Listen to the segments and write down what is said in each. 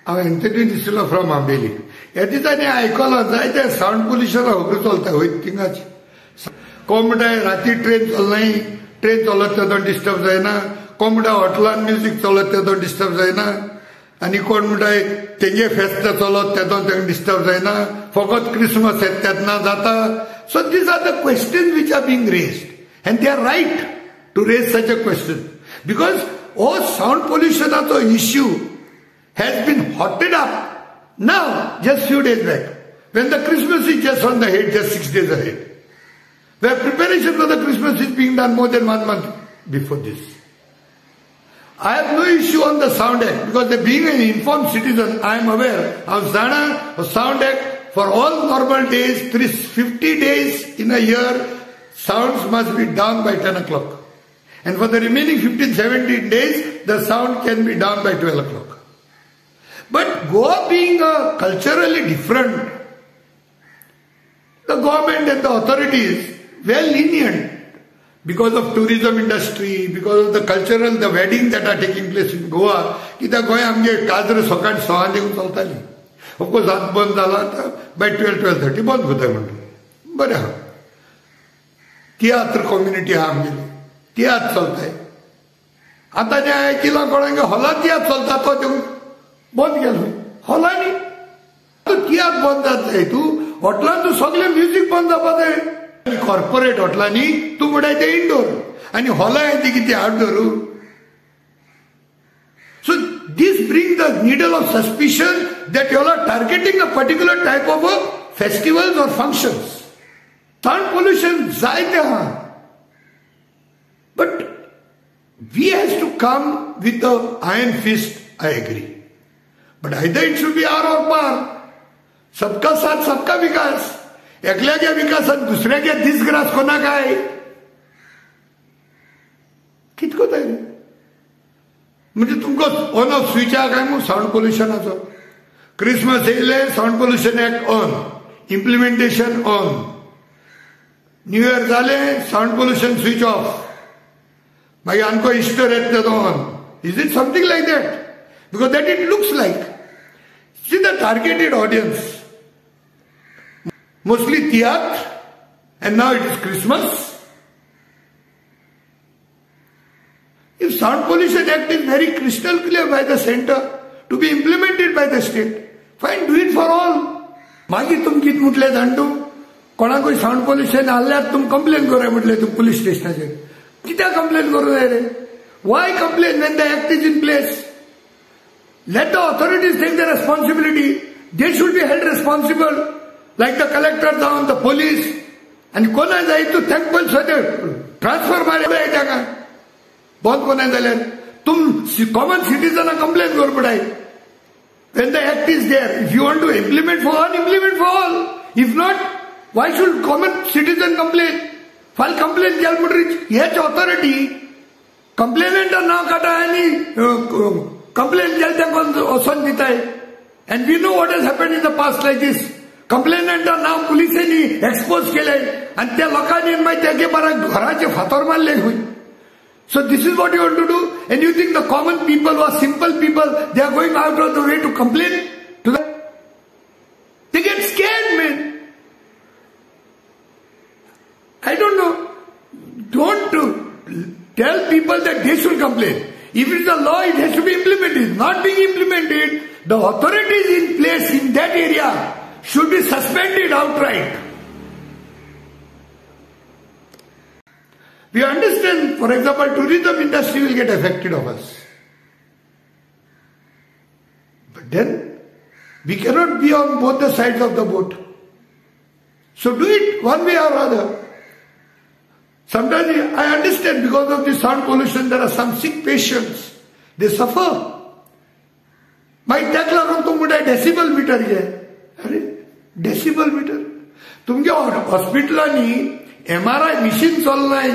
हांव Anthony D'Silva from Ambelim. ह्या दिसांनी आयकलां जायते सावंड पोल्युशना खबरो चलता वयर थिंगाच. कोण म्हणटाय राती ट्रेन चलनाय, ट्रेन चलत तेदोन डिस्टर्ब जायना. कोण म्हणटा हॉटेलान म्युजीक चलत तेदोन डिस्टर्ब जायना. आनी कोण म्हणटाय तेंगे फेस्त चलत तेदोन तेंका डिस्टर्ब जायना, फकत क्रिसमस येता तेन्ना जाता. So these are the question which are being raised and they are right to raise such a question because हो sound पोल्युशनाचो issue has been hotted up now, just few days back, when the Christmas is just on the head, just 6 days ahead, where preparation for the Christmas is being done more than 1 month before this. I have no issue on the Sound Act because being an informed citizen, I am aware of Zana, Sound Act for all normal days, 350 days in a year, sounds must be down by 10 o'clock. And for the remaining 15, 17 days, the sound can be down by 12 o'clock. But Goa being a culturally different, the government and the authorities were lenient because of tourism industry, because of the cultural, the wedding that are taking place in Goa. कित्याक गोंय आमगे काजर सकाळ 6 देखून चलताली. Of course आतां बंद जाला, आतां बाय 12, 12:30 बंद जाता म्हणटा. बरें आहा, तियात्र कम्युनिटी आहा आमगेली, तियात्र चलताय. आतां जें आयकिलां कोणागे हॉलांत तियात्र चलता तो देखून बंद केलो हॉलांनी. आतां तियात्र बंद जाता, तूं हॉटेलान तूं सगळें म्युजीक बंद जावपा जाय. कॉर्पोरेट हॉटेलांनी तूं म्हणटाय तें इंडोर आनी हॉलां ती कितें outdoor. So this bring the needle of suspicion that you are targeting a particular type of festivals or functions. Sound pollution जायते आहा, but we has to come with the iron fist. I agree, but either it should be are or पार. सबका साथ सबका विकास. एकल्याच्या विकासात दुसऱ्याच्या दिसग्रास कोणा काय कितको जाय म्हणजे तुमकां ऑन ऑफ स्विच आहा काय मग सावंड पोल्युशनाचो. क्रिसमस येयले sound pollution act on, implementation on. New year जालें सावंड पोल्युशन स्विच ऑफ, मागीर आमकां इस्टर येता तो on. Is it something like that? Because that it looks like. See the targeted audience, mostly tiatr, and now it is Christmas. If Sound Pollution Act is very crystal clear by the center to be implemented by the state, fine, do it for all. मागीर तुम कितें म्हटलें जाणटू, कोणाकूय sound pollution आहल्यार तुम complain करूया म्हटलें तूं पुलीस स्टेशनाचेर. कित्याक कंप्लेन करूं जाय रे? Why complain when the act is in place? Let the authorities take the responsibility. They should be held responsible. Like the collector down, the police. आनी कोणा जाय तूं तांकां पयलीं सद्या ट्रान्सफर मारया ताका. बंद कोणा जाल्यार तुम कॉमन सिटीजनाक कंप्लेन करूं पडाय. When the act is there, if you want to implement for all, implement for all. If not, why should common citizen complain? फाल्यां कंप्लेन केल म्हणटरीच हेच ऑथॉरिटी कंप्लेनंटा नांव काडटा आनी कंप्लेन केल तांकां वचोन दिताय. And we know what has happen in the past like this. कंप्लेनंटा नांव पुलिसांनी एक्सपोज केलें आनी त्या लोकांनी मागीर तेगे बारा घराचे फातर मारले खंय. So this is what you want to do, and you think the common people or simple people, they are going out of the way to complain to the... They get scared, man. I don't know. Don't tell people that they should complain. If it is a law, it has to be implemented. Not being implemented, the authorities in place in that area should be suspended outright. We understand, for example, tourism industry will get affected of us. But then, we cannot be on both the sides of the boat. So do it one way or other. Sometimes I understand because of the sound pollution, there are some sick patients. They suffer. मागीर ताका लागून तूं म्हणटा decibel metre घे. अरे decibel metre तुमच्या हॉस्पिटलांनी MRI machine चलनाय,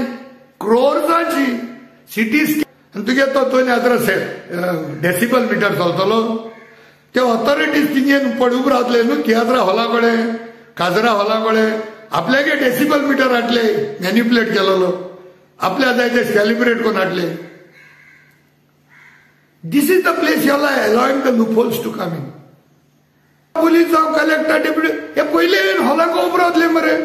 क्रोर्साची CT scan, तुगे तो 2000 डेसिबल मिटर चलतलो. ते ऑथॉरिटीज तिंगे पडून रावतले न्हू तियात्रा हॉला कडेन, काजरा हॉला कडेन आपल्यागे डेसिबल मिटर हाडले, मॅन्युपुलेट केलेलो, आपल्या जाय ते कॅलिब्रेट करून हाडले. This is the place you are allowing the loopholes to come in. Police जावं कलेक्टर डेप्युटी हे पयले हॉलाक उबे रावतले मरे,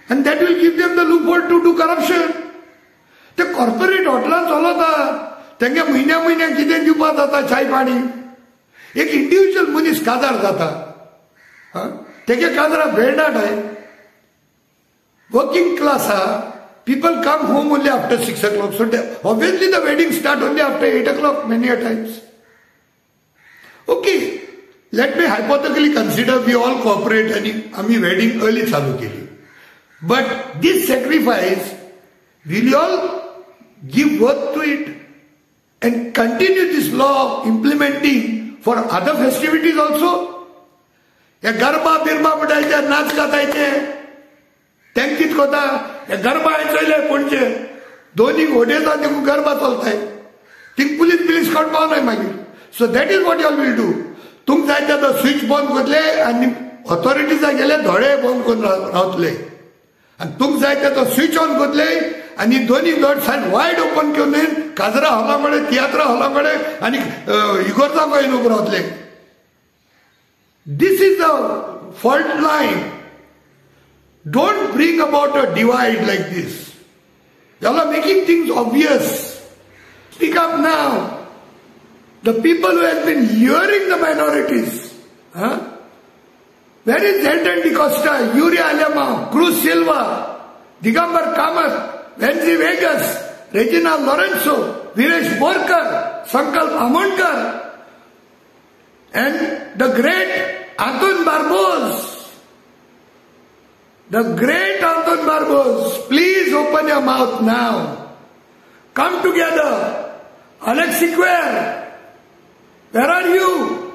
and that will give them the loophole to do corruption. ते कॉर्पोरेट हॉटेलान चलता, तेंगे म्हयन्या म्हयन्याक कितें दिवपा जाता, चाय पाणी. एक इंडिविज्युअल मनीस काजार जाता, तेगे काजरा बेर्नाट आहे, वर्किंग क्लास आहा. People come home only after 6 o'clock. So obviously the wedding start only after 8 o'clock many a times. Okay, let me hypothetically consider we all cooperate and आमी wedding early चालू केली. But this sacrifice, will you all give worth to it and continue this law implementing for other festivities also? हे गरबा बिरबा म्हणटायचे, नाच गातायचे, तेंक कितें कोता? हे गरबा हांवें चोयले पणजे, दोनी वटेसान देखून गरबा चलताय, थिंग पुलीस बिलीस कोण पावनाय मागीर. So that is what you all will do. तुमकां जाय ते स्विच बंद करतले आनी ऑथॉरिटीजा गेले दोळे बंद करून रावतले, आनी तुमकां जाय ते तो स्विच ऑन करतले आनी दोनी दोड सायड वायड ओपन करून काजरा हॉला कडेन, तियात्रा हॉला कडेन आनी इगोर्जा कडेन उबे रावतले. This is the fault line. Don't bring about a divide like this. You are making things obvious. Speak up now. The people who have been luring the minorities. Huh? Where is Zelton D'Costa, Yuri Alemao, Cruz Silva, Digambar Kamath, Venzi Vegas, Regina Lorenzo, Viresh Borkar, Sankalp Amonkar, and the great Anton Barboz. The great Anton Barboz, please open your mouth now. Come together. Alex Sequeira, where are you?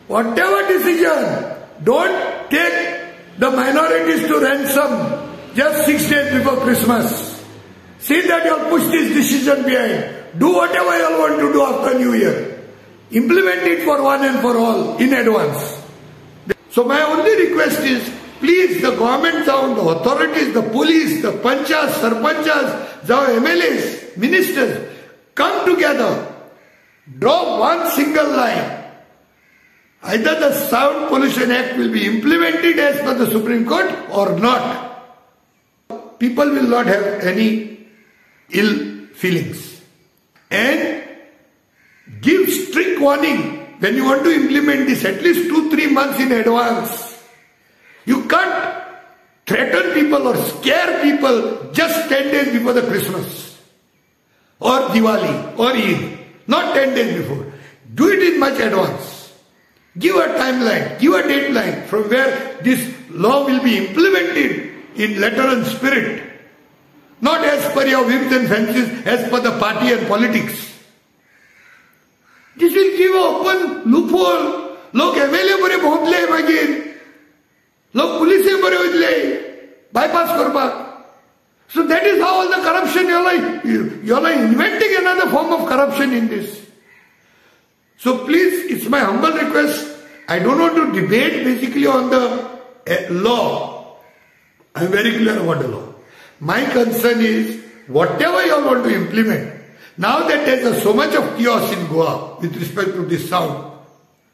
Whatever decision, don't take the minorities to ransom just 6 days before Christmas. See that you all push this decision behind. Do whatever you all want to do after New Year. Implement it for one and for all in advance. So my only request is, please, the government down, the authorities, the police, the panchas, sarpanchas, the MLAs, ministers, come together, draw one single line. Either the Sound Pollution Act will be implemented as per the Supreme Court or not. People will not have any ill feelings. And give strict warning. When you want to implement this, at least 2-3 months in advance. You can't threaten people or scare people just 10 days before the Christmas or Diwali or Eid. Not 10 days before. Do it in much advance. Give a timeline, give a deadline from where this law will be implemented in letter and spirit. Not as per your whims and fancies, as per the party and politics. This will give an open loophole. लोक MLA बरे भोंवतले मागीर, लोक पुलिसे बरे वयतले bypass करपाक. So that is how all the corruption, you are inventing another form of corruption in this. So please, it's my humble request. I don't want to debate basically on the law. I am very clear about the law. My concern is whatever you all want to implement. Now that there is so much of chaos in Goa with respect to this Sound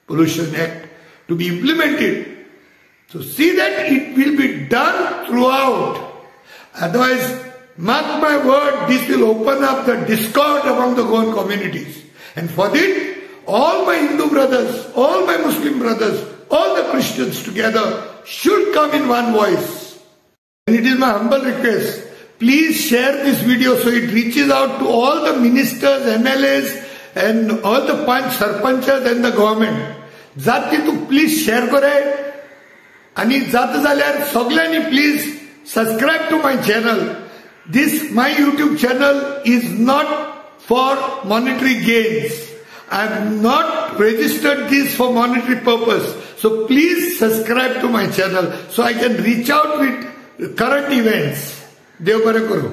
Pollution Act to be implemented, so see that it will be done throughout. Otherwise, mark my word, this will open up the discord among the Goan communities. And for that, all my Hindu brothers, all my Muslim brothers, all the Christians together should come in one voice. And it is my humble request, please share this video so it reaches out to all the ministers, MLAs and all the panch, sarpanchas and the government. जात तू please share करे आणि जात जाल्यार सगळ्यांनी please subscribe to my channel. This my YouTube channel is not for monetary gains. I have not registered this for monetary purpose. So please subscribe to my channel so I can reach out with current events. देव बरें करूं.